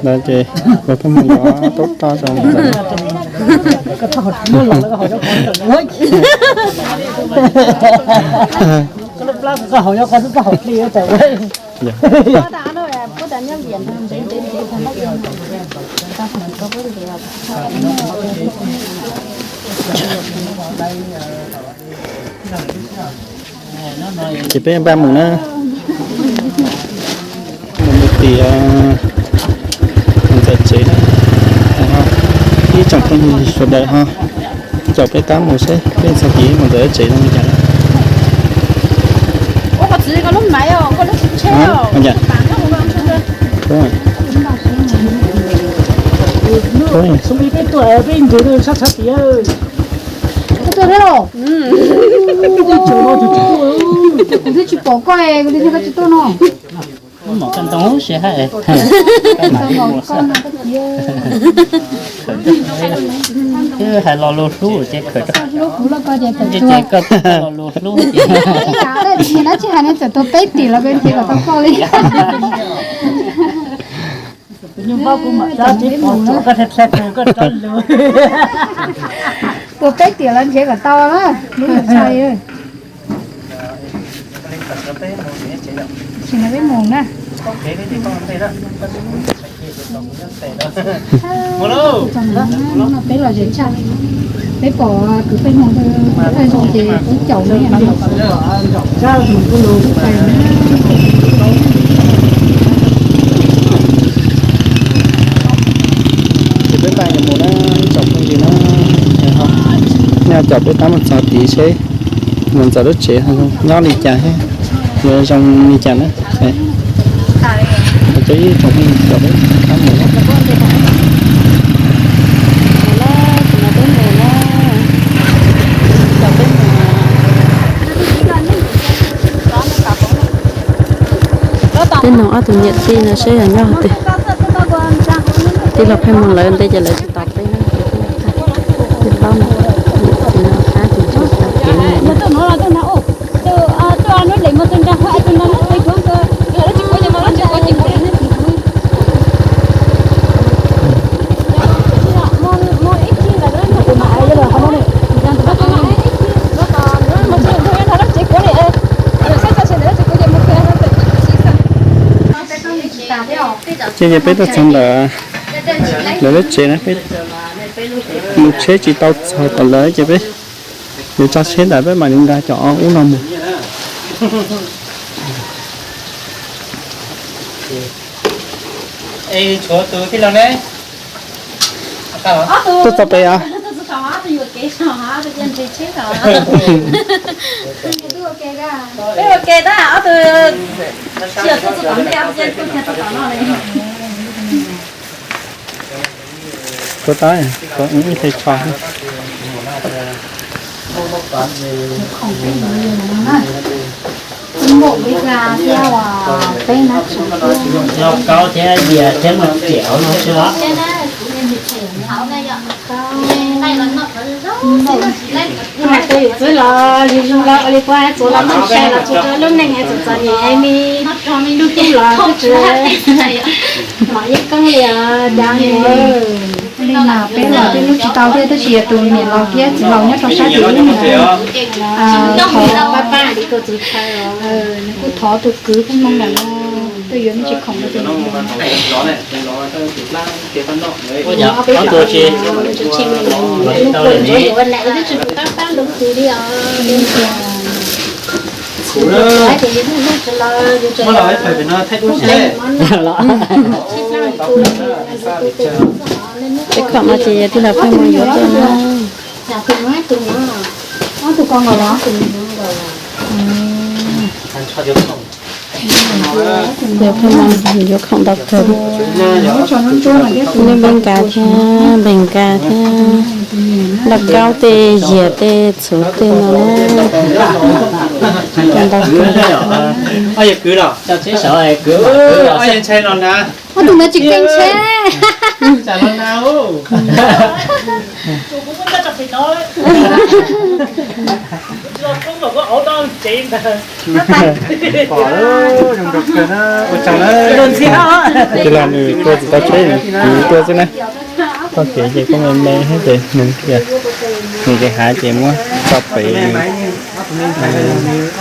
Ntawd ces kuv pheej mus yuav tub roj rau ntawd. Ces peb npaj mus na, mus mus tim ntxawm tsev na, ib tsoom phooj ywg sawv daws ho caum peb qab mus seb peb txog tim mus ntxawm tsev zoo li cas na. Kuv twb tsis pom koj, kuv li thiaj koj tsis tuaj no. Twb hais lo lus hlub ces kawm, ces koj twb lo lus hlub ces. Tsis hais no txawm tua peb tim los nrhiav kom tau koj li. Tua peb tim los nrhiav kom tau na, lub ntxhais. Tsis no peb mus na. Hnub no peb los ze tshaj, peb pom kwv pheej mus thaj zoo ces peb caum no. Ces peb npaj yuav mus na, ib tsoom phooj ywg na, nej caum peb qab mus txog tid seb mus ntxawm lub tsev nyob li cas thiab yuav zoo li cas na. Cov ib tsoom phooj ywg caum peb qab mus na. Peb nug ob tug niam tij no seb yog nyob twg. Tij laug pheej mus lawv ntej ces lawv tsis tos peb na. Tij laug no, niam tij no qab tus ntsuag tau kev no. Ces yog peb tuaj txog ntawm lawv lub tsev na, peb mus tsheb tsis tau txog tom lawv ces peb yuav tso tsheb ntawm peb mam li nkag cov ub no mus. Tuaj txog pem os. Tuaj tab, ib tes tsho. Lauj kaub thiab yias thiab muaj tiam no xwb os. Hais rau yus txwv los yus zoo los ua li puas txuas los txog sai los txog rau lub neej txom txom nyem me, lub hlwb los twb tsis mom yeeb koob li os cas. Li mas peb los peb hlub tsis tau thiab, tab sis yog tus niam laus thiab txiv laus nyob rau sab tim ub no, thov, nws kuj thov tus kwv pheej moo ntawm no tuaj yuav me ntsis khoom rau tus niam laus. Peb khoom no ces yog tij laug pheej mus yuav tuaj na. Yog pheej mus yuav khoom ntau kawg. Npej nkas thiab, npej nkas thiab, lauj kaub tej, yias tej, txhuv tej no na. Ntau kawg. Ob tug ntawd tsis keej tsheb. Tsam los nag. Ua tsaug na. Ces los nws tua tsis tau tsheb, nws tua xwb na. Txoj kev ces kuj me me thiab ces nws tias nws kev hav ces muab tso pem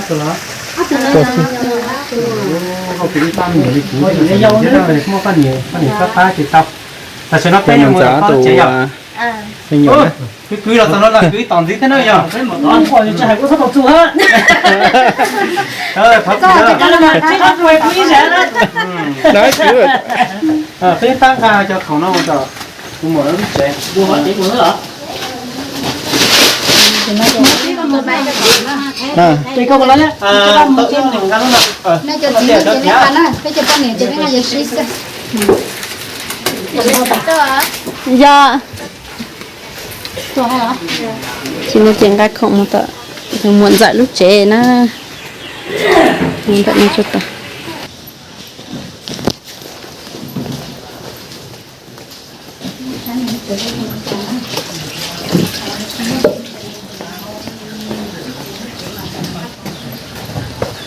tua xwb. Tam sim no peb mus ntxov tus me nyuam na. Kwv kwv los txog no los kwv tom ntxiv thiab na yog. Peb tab nqa cov khoom no mus tom kuv muam lub tsev. Yog. Tsis no ces nqa khoom mus tom muam ntxawm lub tsev na. Mus ntawm no tso tau.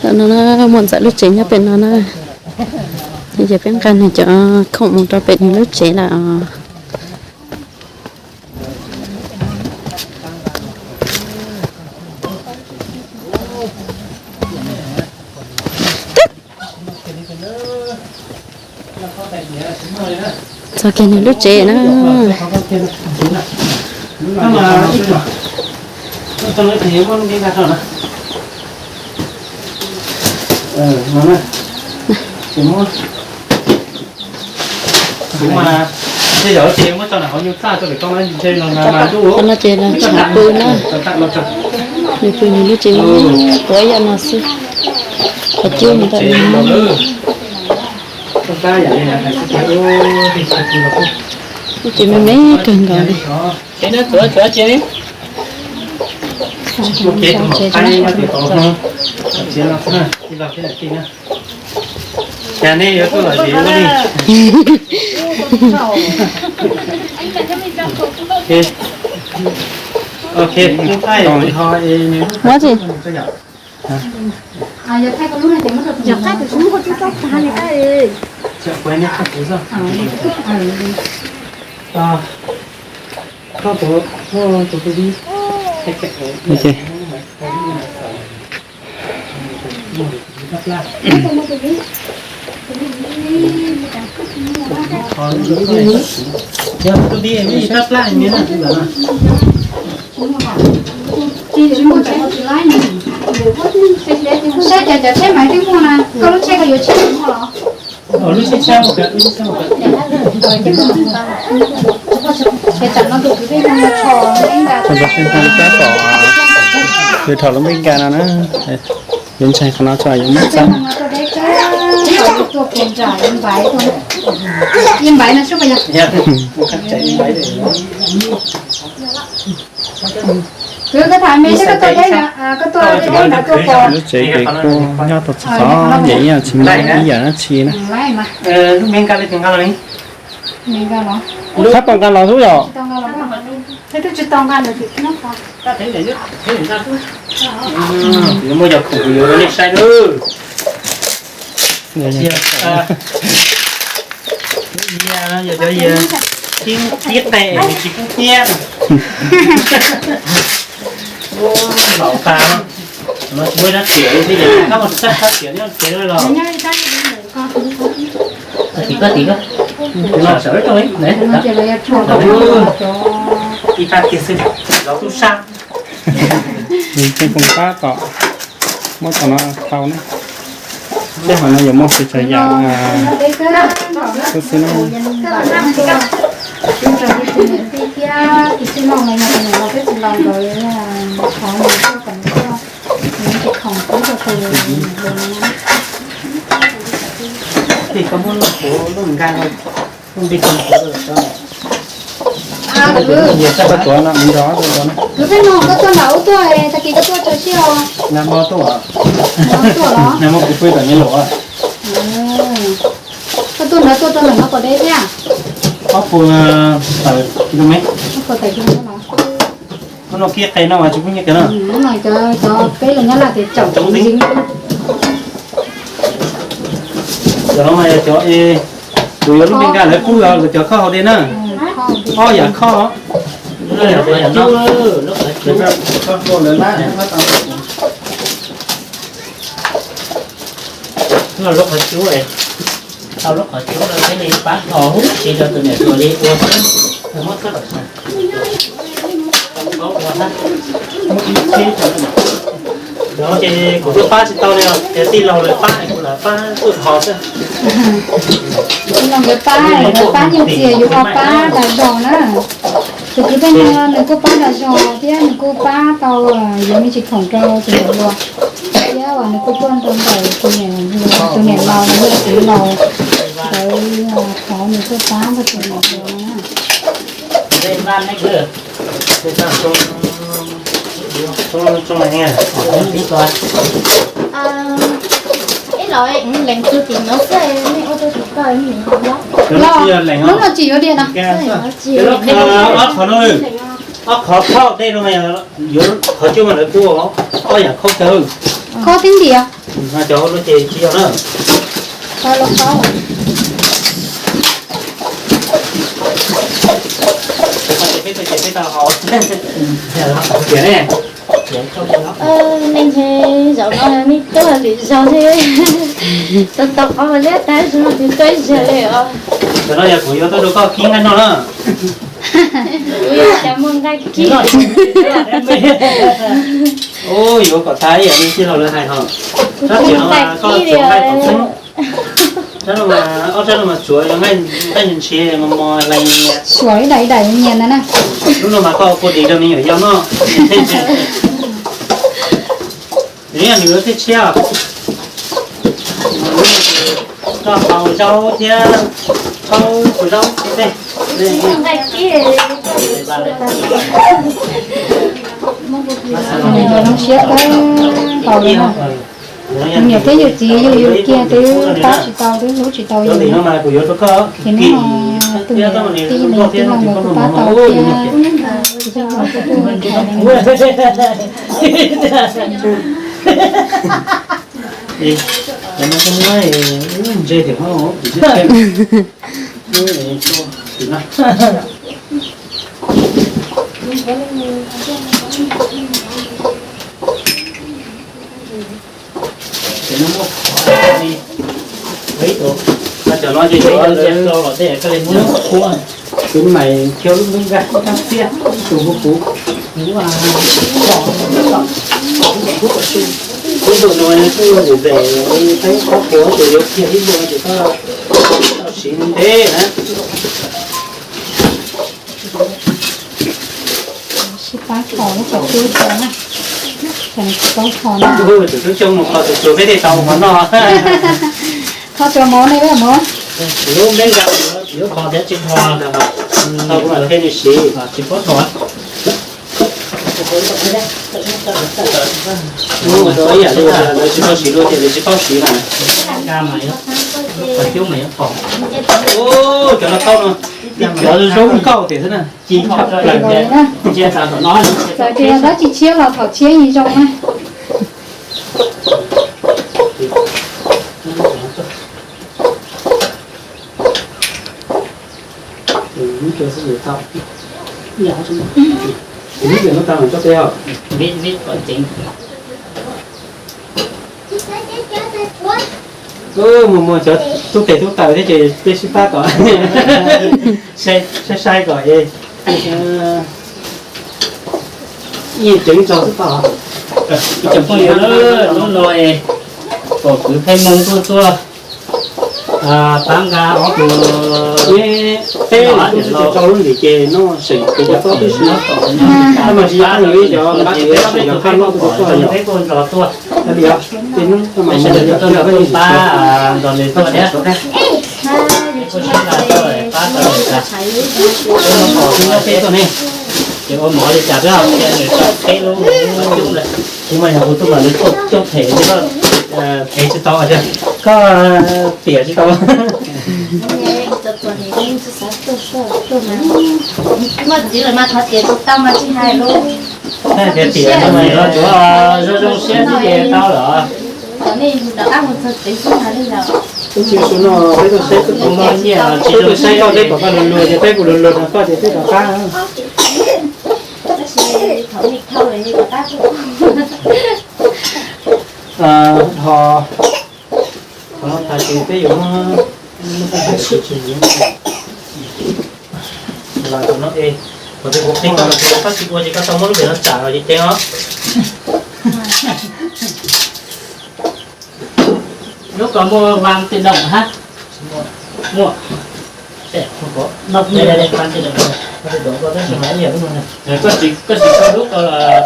Tam no na, muam ntxawm lub tsev nyob pem no na. Ces peb nqa nws cov khoom mus rau pem nws lub tsev lawm os. Txog kiag nws lub tsev na. Qhov no ces los tshav pw na. Nws pw nws lub tsev, quav yam no xwb. Qhov cub mus ntawm no. Lub tsev me me kawg nkaus li. Ces nej yuav tuaj los ces ua li. Ok, ok, thaij ho es nws lub tsev. Saib cov tsheb mas twb muaj na, koj lub tsheb koj yuav tsheb muaj los? Lub tsheb tshab, lub tsheb tshab. Ces tam no tus kwv tij no tsho, tab tom yuav dhos lub npej nka no na. Yuav ntshai qhov no tso yuav muab txeeb. Lub tsev ces kuj nyob tau txom txom nyem, ib yam tsis muaj ib yam dab tsi na. Thab tau nqa los xwb yom? Muaj cov khoom kuv yuav rau nej saib nawb. Tib qe tsis kub tiab. Laus tas no, tsis muaj dab tsi li, tab sis tab tab tias nyob tsev los. Tim koj, tim koj. Ib tag tias xwb, los tub sab. Nws tej koom tab tom muab cov no tau na. Tej hauv no yuav muaj tsis tsav yam xwb xwb na. Koj tuav no, koj tuav no. Kwv peb no koj tuaj nram ub tuaj, tag kis koj tuaj tso siab os. Nag hmo tuaj, nag hmo kuv pw tom nws lawm. Koj tuaj ntawd tuaj rau ntawm no kom deb thiab. Ob puas tawm kis lus mev. Ob puas tawm kis lus mev los. Lub no kib qe no mas tsis pub nyiaj kiag no. Lub no cov, cov peb los nyob Laj tias caum tsoom ntxim. Cov no mas yog cov, kuv yuav lub me nkaj lawv pub los cov khob hau dej na. Ob yam khob. Lub qhov cub, tau lub qhov cub no thiaj li pab tho huv si rau tus niam hluas li ua xwb. Ces kuv tuaj pab tsis tau li os, ces tij laug lawv pab kuv lam pab tuaj tho xwb. Tij laug lawv pab, lawv pab nyiaj txiag yus ho pab dag zog na. Tus kwv tij no nws kuj pab dag zog thiab nws kuj pab tau yuav me ntsis khoom rau tus niam hluas. Thiab uas nws kuj tuaj nrog ntawm tus niam, tus niam laus los yog tus laus ntawd thov nws tuaj pab nrog tus niam hluas na. Ib los lees tus tim no xwb, nej ua rau tim ko. Lub no tsis yuav diam no. Ob qhov no, ob qhov khob dej no yuav qhov cub mas lawv pub ob yam khob kawg. Khob tib ntiam. Cov hauv no ces tsis yog na. Peb tau ces peb tau hau tias ne. Neeg zaum no nej tuaj lwm zaus thiab, tau tau qhov liab tag zog ces tuaj zag li os. Cov no yog kuv yuav tuaj rau koj kib nqaij noj na. Kuv yuav cas muaj nqaij kib. Ub, yuav kom tag ib yam li tij laug lawv hais ho. Sab tim no mas koj tsuav nqaij tom xeeb. Sab no mas, ob sab no mas tsuav yog nqaij ntshiav mos mos hlais nyias. Suav ib daim ib daim nyias ntawd na. Lub no mas koj ua kua dis rau me nyuam yaus noj. Nws yog nws lub thiaj tshiab. Koj hau zaub thiab, hau zaub tej. Zoo siab kawg nkaus li na. Niam thiab yus txiv yug yus kiag twb pab tsis tau twb hlub tsis tau yus. Ces hnub no tus niam tij los yog tij laug nkawd kuj pab tau thiab. Ntse tim no. Cov no ces kuv mam khiav lub nub nkaj tab xiab tus kuv kuv. Lub ntu no kuj vim peb qhob puav ces yuav kiag ib ntu ces koj tau siv ntev na. Sib pab tho lub qhov cub tso na. Tus tub xyoo mus kho tus tsuag peb thiaj tau mov noj. Kho tsuag mov ne, mov. Lub npeb nkag yuav kho thiab tsis kho, tau kuv mam qhia nws siv. Tsis paub tho. Ib yam li lawv tsis tau siv dua ces lawv tsis paub siv na. Cov no tau no, cov zoo nkauj tiag xwb na. Txawm tias dab tsi tshiab los thaum tshiab yeej zoo na. Mus muag cov tub tes tub taw thiab ces peb sib pab kom saib saib kom ib tseev tso xwb tau. Ib tsoom phooj ywg, hnub no pom kwv Pheej Hmoo tuaj tuaj pab nqa ob tug, peb los kuj tsis tau tso lub ntim ces noj seem kuv cov txob tib si. Tab mas tsis yog phooj ywg, cov nqa tsis tau seem yog qab noj tuaj tuaj yog. Peb kuj nrog tuaj, peb sawv daws tuaj nrog tuaj pab nrog nws tuaj thiab. Peb kuj sib nqa tuaj pab tau nws tas. Ces ua mov li cas peb ho qhia nws tau peb lub cub lawm. Kuv mas yog kuv tuaj mas lawv tuaj coj phem ces koj phem tsis tau, koj piam tsis tau. Muaj txiv lawm mas thov tiav tsis tau mas tsis hais lauj. Tiav tiav no mas yuav tsum zoo zoo siab thiab ces tau lawm. Kom nej rov qab mus txog tsev xwb hais li ntawd. Tus tsis su no peb tuaj saib, peb tuaj saib koj, peb pom koj luag luag ces peb kuj luag luag rau koj ces peb rov qab. Tab sis thaum nej dhau lawm rov qab. Dhos, qhov no tas ces peb yuav muab, muab tag tsis tsis los tus no es, qhov tias kuv qhia koj los tias koj tsis ua ces koj tau muab lub pem no tsam los ces ceev os. Lub ko muaj va ti doom hab? Muaj. Koj tsis, koj tsis sau lub ko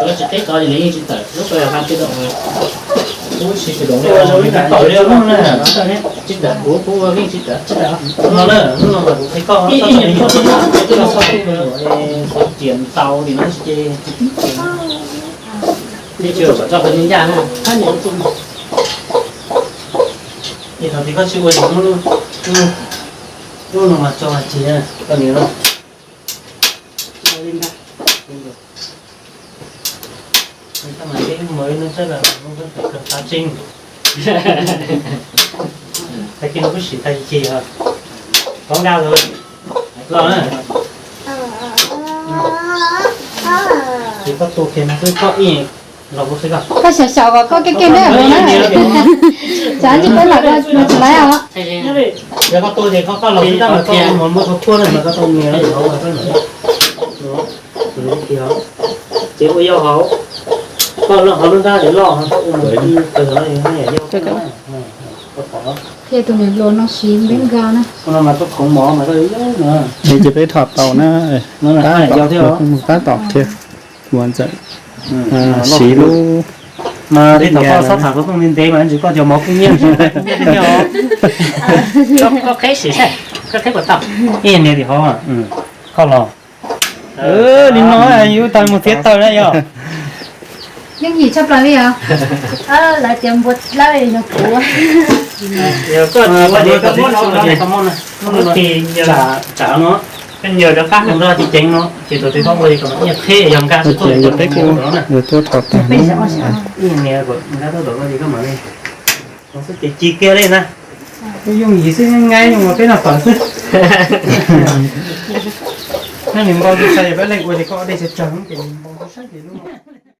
los tsis teb tod ces nws yeej tsis tawm, lub ko yog va ti doom. Tsis tawm, kuv, kuv ua yeej tsis tawm. No na, lub no mas kuv qhia koj, koj txhob tias tau li no ces, li tsis kom txoj qhov ncaj na. Ces thaum twg koj tsis ua ces muab lub no mas tso hais tias koj niam no. Tag kis no kuj sim tag kis, qhov nkag los, los na. Ces koj tu kiag no xwb, koj ib los kuv qhia koj. Koj xyaum xyaum kom koj kev kev neb hauv na. Tsam ntsis peb mam los tsis laiv os. Yog koj tu ces koj, koj los xwb tab mas koj ua mov muab koj kuaj na mas koj tau nyias hauv mas koj, ces ua yau hauv, koj loj hauv lub nrab ces loj hauv, koj ua mov qw qw hauv yog yau. Qhia tus niam hluas no siv npeeb nkaus na. No mas koj khoov mov mas koj yau na. Ces peb dhos tau na. Tab tom, tab tom thiab. Ua ntxawm siv lub. Mas li thaum koj xob tham xov tooj ntev ntev mas ntshe koj cov mov kuj nyiab, kuj nyiab thiab os. Koj qheb sim saib, koj qheb puas tau? Ib niag tim hauv, koj los. Li no yus tau mus txiav taws na yog. Yeej yim tshaj plaws li os. Lawv tias npua dawb yog kuv. Yog koj, koj muab no, koj muab no, tsam no, koj ncaws rov qab hauv no tsis ceev no ces thaum twg koj ua kom ib qheb yog nkag xwb, yog peb kuj yuav tuaj rho tag. Ib niag nkag tuaj tom koj ces koj mam li. Ces ci kiag li na. Kuj yooj yim xwb, nqaij yooj mas peb noj tawm xwb. Neb nws npau tus sai, peb leej ua ces koj dej tsawg tsawg ces nws npau tus saib ces lub